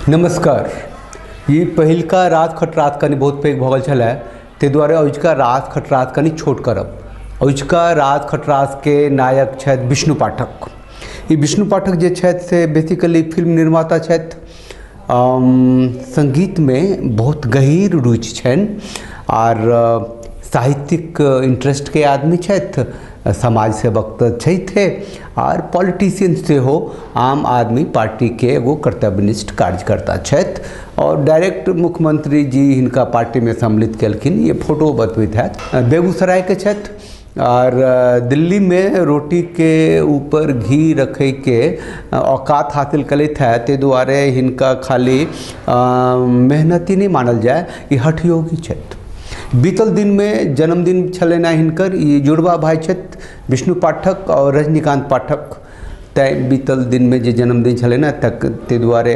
नमस्कार। ई पहिलका रात खटरात कनि बहुत पैघ भऽ गेल छलै, ताहि दुआरे अजुका रात खटरात कनि छोट करब। अजुका रात खटरातके नायक छथि विष्णु पाठक। ई विष्णु पाठक जे छथि से बेसिकली फिल्म निर्माता छथि, संगीतमे बहुत गहीर रुचि छनि आर साहित्यिक इंटरेस्टके आदमी छथि, समाज सेवक तऽ छथिहे आर पॉलिटिशियन सेहो, आम आदमी पार्टीके एगो कर्तव्यनिष्ठ कार्यकर्ता छथि और डायरेक्ट मुख्यमंत्री जी हिनका पार्टीमे सम्मिलित केलखिन, ये फोटो बतबैत हैत। बेगूसरायके छथि और दिल्ली में रोटी के ऊपर घी रखे के औकात हासिल कलैत है, ताहि दुआरे हिनका खाली मेहनती नहीं मानल जाए, ई हठयोगी छथि। बीतल दिन में जन्मदिन छलनि हिनकर, ई जुड़वा भाई छथि विष्णु पाठक और रजनीकांत पाठक, तैँ बीतल दिन में जे जन्मदिन छलनि तक ताहि दुआरे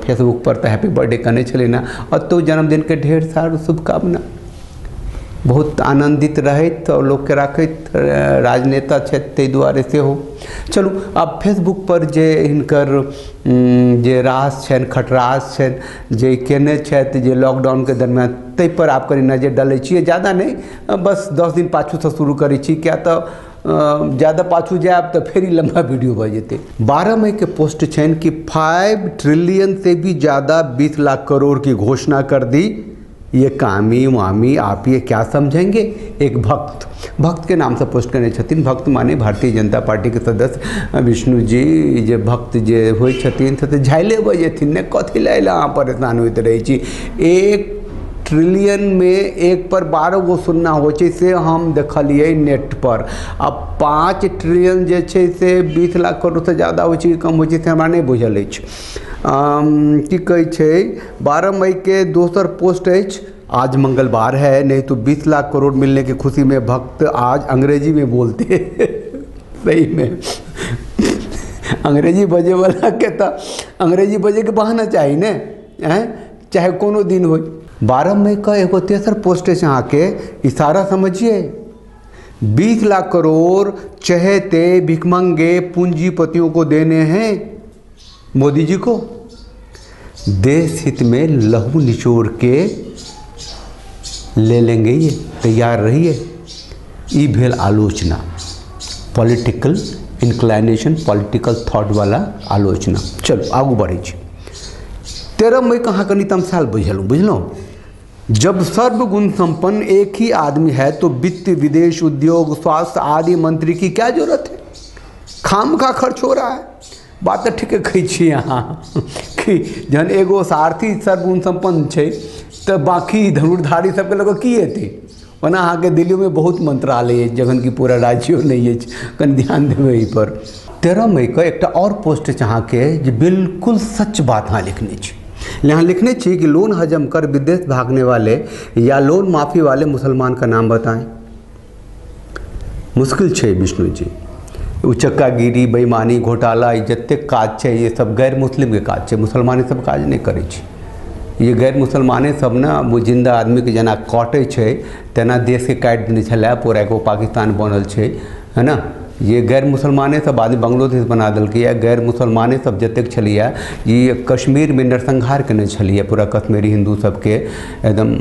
फेसबुक पर तऽ हैप्पी बर्थडे कहने छलनि। अतौ जन्मदिन के ढेर सारा शुभकामना। बहुत आनंदित रहैत और लोकके राखैत राजनेता छथि, ताहि दुआरे सेहो। चलू आब फेसबुक पर जे हिनकर जे रास छनि, खटरास छनि, जे केने छथि जे लॉकडाउनके दरमियान, ताहि पर आब कनि नजर डालै छियै। ज़्यादा नहीं, बस 10 दिन पाछूसँ शुरू करै छी, किया तऽ ज़्यादा पाछू जायब तऽ फेर ई लम्बा वीडियो भऽ जेतै। 12 मई के पोस्ट छनि कि 5 ट्रिलियन से भी ज़्यादा 20 लाख करोड़ की घोषणा कर दी, ये कामी वामी आप ये क्या समझेंगे। एक भक्त, भक्त के नाम से पोस्ट करने छथिन, भक्त माने भारतीय जनता पार्टी के सदस्य विष्णु जी, जे भक्त जे होइ छथिन से तऽ झाइले बजेथिन ने, कथी लए अहाँ परेशान होइत रहै छी। 1 ट्रिलियन में 1 पर 12 गो शून्ना होइ छै से हम देखलियै नेट पर। आ 5 ट्रिलियन जे छै से 20 लाख करोड़ से ज़्यादा होइ छै कि कम होइ छै से हमरा नहि बुझल अछि। की कहै छै, 12 मई के दोसर पोस्ट अछि, आज मंगलवार है नहीं तो 20 लाख करोड़ मिलने की खुशी में भक्त आज अंग्रेजी में बोलते। सही में अंग्रेजी बजे वाला के तो अंग्रेजी बजे के बहाना चाही ने, हैं चाहे कोनो दिन हो। 12 मई का एगो तेसर पोस्ट अछि अहाँके, इशारा समझिए, 20 लाख करोड़ चहेते भिखमंगे पूंजीपतियों को देने हैं मोदी जी को, देश हित में लहू निचोड़ के ले लेंगे ये, तैयार रहिए। ई भेल आलोचना, पॉलिटिकल इंक्लाइनेशन, पॉलिटिकल थॉट वाला आलोचना। चलो आगू बढ़ै छी। 13 मई कहाँ कनि तमसाल बुझलहुँ, बुझलहुँ। जब सर्वगुण संपन्न एक ही आदमी है तो वित्त, विदेश, उद्योग, स्वास्थ्य आदि मंत्री की क्या जरूरत है, खाम खा खर्च हो रहा है। बात तऽ ठीके कहै छी अहाँ कि जहन एगो सारथी सर्वगुण संपन्न छै तऽ बाकी धनुर्धारी सबके लऽ कऽ की हेतै। ओना अहाँके दिल्लीमे बहुत मंत्रालय अछि, जखन कि पूरा राज्यो नहि अछि, कनि ध्यान देबै एहिपर। 13 मई के एकटा और पोस्ट अछि अहाँके जे बिल्कुल सच बात अहाँ लिखने छी। यहाँ लिखने छी कि लोन हजम कर विदेश भागने वाले या लोन माफ़ी वाले मुसलमान का नाम बताएं। मुश्किल छै विष्णु जी, उचक्कागिरी, बेईमानी, घोटाला, ई जतेक काज छै ये सब गैर मुस्लिमके काज छै, मुसलमान ई सब काज नहि करै छै। ये गैर मुसलमाने सब ने वो जिंदा आदमीके जेना काटै छै तेना देशके काटि देने छलै, पूरा एगो पाकिस्तान बनल छै, है ना। ये गैर मुसलमाने सब आदमी बांग्लादेश बना देलकैए, गैर मुसलमाने सब जतेक छलैए ई कश्मीरमे नरसंहार केने छलैए, पूरा कश्मीरी हिन्दू सबके एकदम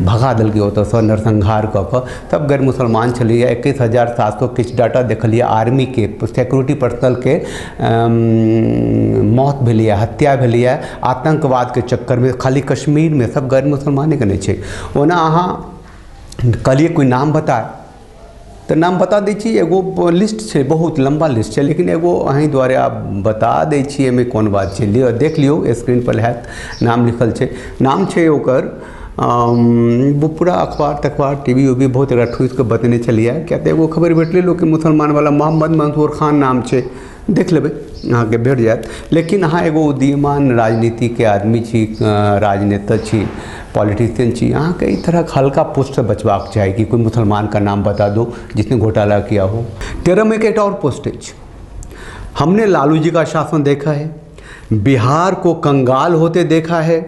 भगा देलकै ओतऽसँ नरसंहार कऽ कऽ, सब गैर मुसलमान छलैए। 21,700 किछु डाटा देखलियै, आर्मीके सिक्योरिटी पर्सनलके मौत भेलैए, हत्या भेलैए आतंकवादके चक्करमे, खाली कश्मीरमे, सब गैर मुसलमाने केने छै। ओना अहाँ कहलियै कोइ नाम बताए तऽ नाम बता दै छी, एगो लिस्ट छै, बहुत लम्बा लिस्ट छै, लेकिन एगो अहीं दुआरे आब बता दै छी, एहिमे कोन बात छै, लिअ देख लियौ, स्क्रीन पर हैत नाम लिखल छै, नाम छै ओकर। वो पूरा अखबार तखबार टीवी उवी बहुत एकरा ठूसि कऽ बतेने छलियै, किया तऽ एगो खबर भेटलै लोकके मुसलमान वाला मोहम्मद मंसूर खान नाम छै, देख लेबै अहाँके भेट जायत। लेकिन अहाँ एगो उदीयमान राजनीतिके आदमी छी, राजनेता छी, पॉलिटिशियन छी, अहाँके एहि तरहक हल्का पोस्टसँ बचबाक चाही कि कोई मुसलमान का नाम बता दो जिसने घोटाला किया हो। 13 मई के एक और पोस्ट अछि, हमने लालू जी का शासन देखा है, बिहार को कंगाल होते देखा है,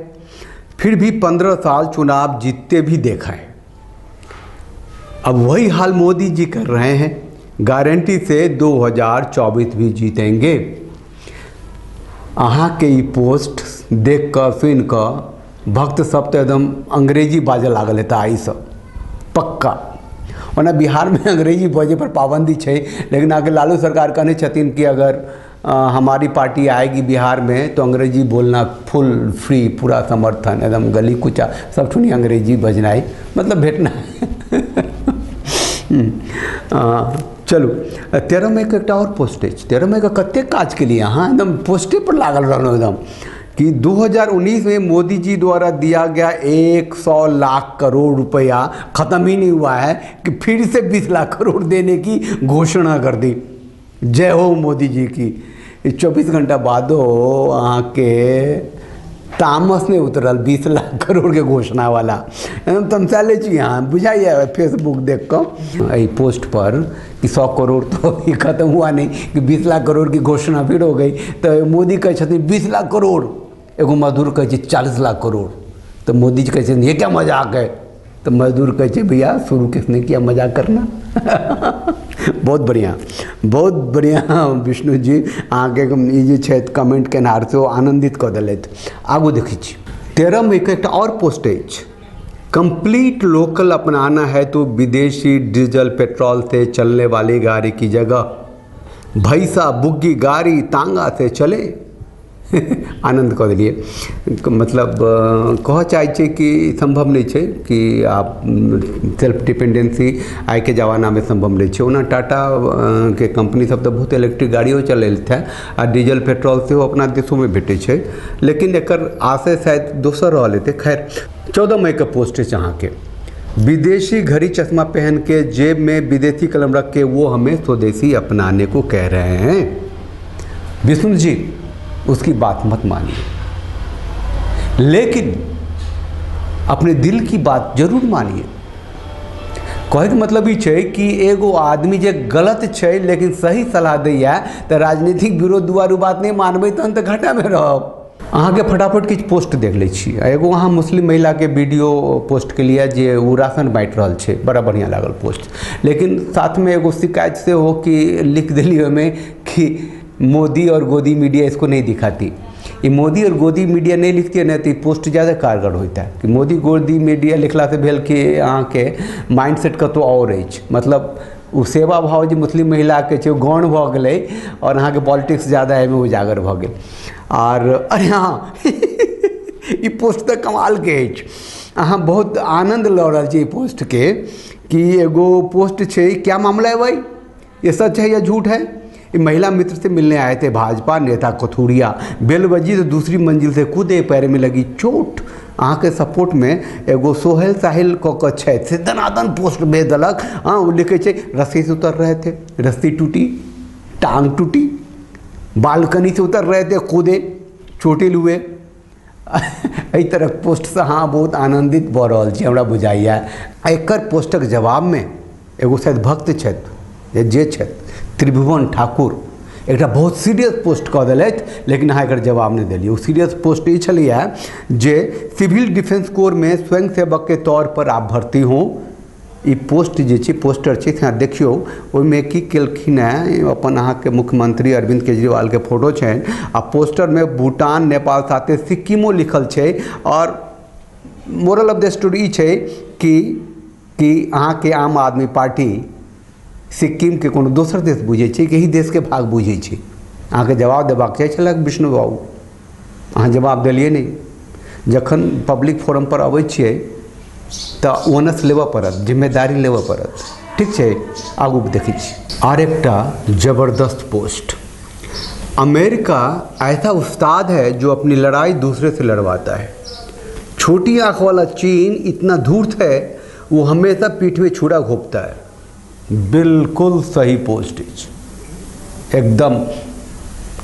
फिर भी 15 साल चुनाव जीतते भी देखा है, अब वही हाल मोदी जी कर रहे हैं, गारंटी से 2024 भी जीतेंगे। अहाँके ई पोस्ट देख कऽ सुनि कऽ भक्त सब तऽ एकदम अंग्रेजी बाजऽ लागल हेतै आइसँ पक्का। ओना बिहारमे अंग्रेजी बजै पर पाबंदी छै, लेकिन अहाँके लालू सरकार कहने छथिन कि अगर हमारी पार्टी आएगी बिहार में तो अंग्रेजी बोलना फुल फ्री, पूरा समर्थन, एकदम गली कुचा सब ठुनी अंग्रेजी बजनाइ मतलब भेटना। चलू 13 मई के एकटा और पोस्ट अछि। 13 मई के कतेक काज केलियै अहाँ, एकदम पोस्टे पर लागल रहलहुँ एकदम कि 2019 में मोदी जी द्वारा दिया गया 100 लाख करोड़ रुपया खत्म ही नहीं हुआ है कि फिर से 20 लाख करोड़ देने की घोषणा कर दी। जय हो मोदी जी की। 24 घंटा बादो अहाँके तामस नहीं उतरल 20 लाख करोड़ के घोषणा वाला। एकदम तमसाले छी अहाँ, बुझाइए फेसबुक देख कऽ एहि पोस्ट पर कि 100 करोड़ तो अभी खत्म हुआ नहीं कि 20 लाख करोड़ की घोषणा फिर हो गई। तो मोदी कहै छथिन 20 लाख करोड़, एगो मजदूर कहै छै 40 लाख करोड़। तो मोदी जी कहै छथिन ये क्या मजाक है। तो मजदूर कहै छै भैया शुरू किसने किया मजाक करना। बहुत बढ़िया, बहुत बढ़िया विष्णु जी, अहाँके ई जे छथि कमेंट केनहार सेहो आनन्दित कऽ देलथि। आगू देखै छी 13 मई के एकटा और पोस्ट अछि। कंप्लीट लोकल अपनाना है तो विदेशी डीजल पेट्रोल से चलने वाली गाड़ी की जगह भैंसा बुग्गी गाड़ी तांगा से चले। आनंद कऽ देलियै। मतलब कहऽ चाहै छै कि संभव नहीं छै कि आप सेल्फ डिपेंडेंसी आइके जमानामे संभव नहीं छै। ओना टाटा के कंपनी सब तऽ बहुत इलेक्ट्रिक गाड़ियो चलेलथि हेँ आ डीजल पेट्रोल सेहो अपना देशोमे भेटै छै, लेकिन एकर आशय शायद दोसर रहल हेतै। खैर 14 मई के पोस्ट अछि अहाँके, विदेशी घड़ी चश्मा पहन के जेब में विदेशी कलम रख के वो हमें स्वदेशी अपनाने को कह रहे हैं। विष्णु जी उसकी बात मत मानिए, लेकिन अपने दिल की बात जरूर मानिए। कहैके मतलब ई छै कि एगो आदमी जे गलत छै लेकिन सही सलाह दैया तऽ राजनीतिक विरोध दुआरे बात नहि मानबै तहन तऽ घाटामे रहब। अहाँके फटाफट किछु पोस्ट देख लै छी। एगो अहाँ मुस्लिम महिलाके वीडियो पोस्ट केलियै जे ओ राशन बाँटि रहल छै, बड़ा बढ़िआँ लागल पोस्ट, लेकिन साथमे एगो शिकायत सेहो कि लिख देलियै ओहिमे कि मोदी और गोदी मीडिया इसको नहीं दिखाती। ये मोदी और गोदी मीडिया नहीं लिखती है ना तो पोस्ट ज़्यादा कारगर होता है। कि मोदी गोदी मीडिया लिखला से भेल कि अहाँके माइंड सेट कतौ और अछि, मतलब ओ सेवा भाव जे मुस्लिम महिलाके छै ओ गौण भऽ गेलै और अहाँके पॉलिटिक्स ज़्यादा एहिमे उजागर भऽ गेल। आर अरे हाँ ई पोस्ट तऽ कमालके अछि, अहाँ बहुत आनन्द लऽ रहल छी ई पोस्टके कि एगो पोस्ट छै क्या मामला है भाई, ये सच है या झूठ है। ये महिला मित्र से मिलने आए थे भाजपा नेता कथूरिया, बेल बजी तो दूसरी मंजिल से कूदे, पैर में लगी चोट। अहाँके सपोर्टमे एगो सोहेल साहिल कऽ कऽ छथि से दनादन पोस्ट भेज देलक। हाँ ओ लिखै छै रस्सी से उतर रहे थे, रस्सी टूटी, टांग टूटी, बालकनी से उतर रहे थे, कूदे, चोटिल हुए। एहि तरहक पोस्टसँ अहाँ बहुत आनन्दित भऽ रहल छी हमरा बुझाइए। एकर पोस्टक जवाबमे एगो शायद भक्त छथि जे छथि त्रिभुवन ठाकुर, एकटा बहुत सीरियस पोस्ट कऽ देलथि, लेकिन अहाँ एकर जवाब नहि देलियै। ओ सीरियस पोस्ट ई छलैए जे सिविल डिफेंस कोर में स्वयंसेवक के तौर पर आप भर्ती हो। ई पोस्ट जे छै पोस्टर छै से अहाँ देखियौ, ओहिमे की केलखिन हेँ अपन अहाँके मुख्यमंत्री अरविंद केजरीवालके फोटो छनि आ पोस्टरमे भूटान नेपाल साथे सिक्किमो लिखल छै। और मोरल ऑफ the story ई छै कि अहाँके आम आदमी पार्टी सिक्किम के कोनो दोसर देश बुझै छै कि एहि देशके भाग बुझै छै। अहाँके जवाब देबाक चाही छलै विष्णु बाबू, अहाँ जवाब देलियै नहि। जखन पब्लिक फोरम पर अबै छियै तऽ ओनस लेबऽ पड़त, जिम्मेदारी लेबऽ पड़त। ठीक छै, आगू देखै छी। आर एकटा जबरदस्त पोस्ट, अमेरिका ऐसा उस्ताद है जो अपनी लड़ाई दूसरे से लड़वाता है। छोटी आँख वाला चीन इतना धूर्त है वो हमेशा पीठ में छुरा घोंपता है। बिल्कुल सही पोस्ट अछि, एकदम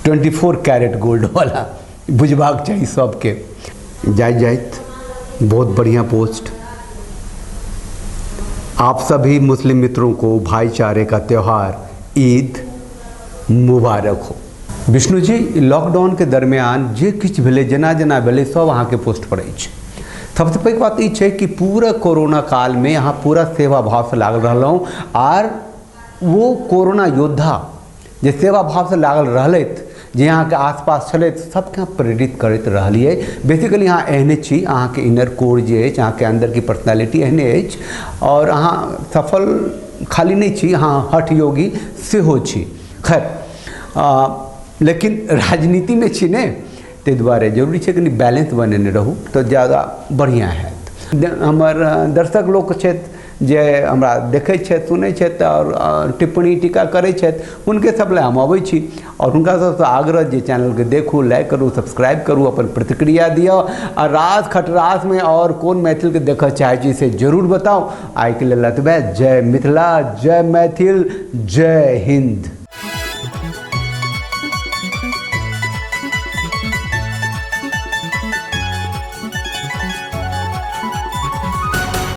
24 कैरेट गोल्ड वाला बुझबाक चाही सबके। जाइत जाइत बहुत बढ़िया पोस्ट। आप सभी मुस्लिम मित्रों को भाईचारे का त्यौहार ईद मुबारक हो। विष्णु जी, लॉकडाउन के दरमियान जे किछु भेलै जेना जेना भेलै सब अहाँके पोस्ट पर अछि। सबसँ पैघ बात ई छै कि पूरा कोरोना कालमे अहाँ पूरा सेवा भावसँ लागल रहलहुँ आर वो कोरोना योद्धा जे सेवा भावसँ लागल रहलथि जे अहाँके आसपास छलथि सबके अहाँ प्रेरित करैत रहलियै। बेसिकली अहाँ एहने छी, अहाँके इनर कोर जे अछि, अहाँके अन्दरके पर्सनैलिटी एहने अछि आओर अहाँ सफल खाली नहि छी, अहाँ हठ योगी सेहो छी। खैर, लेकिन राजनीतिमे छी ने, ताहि दुआरे जरूरी छै कनि बैलेंस बनेने रहू तऽ ज्यादा बढ़िआँ हैत। हमर दर्शक लोक छथि जे हमरा देखै छथि, सुनै छथि आओर टिप्पणी टीका करै छथि, हुनके सब लए हम अबै छी आओर हुनका सबसँ आग्रह जे चैनलके देखू, लाइक करू, सब्सक्राइब करू, अपन प्रतिक्रिया दिअ आ रास खटरासमे आओर कोन मैथिलके देखऽ चाहै छी से जरूर बताउ। आइके लेल एतबे। जय मिथिला, जय मैथिल, जय हिन्द।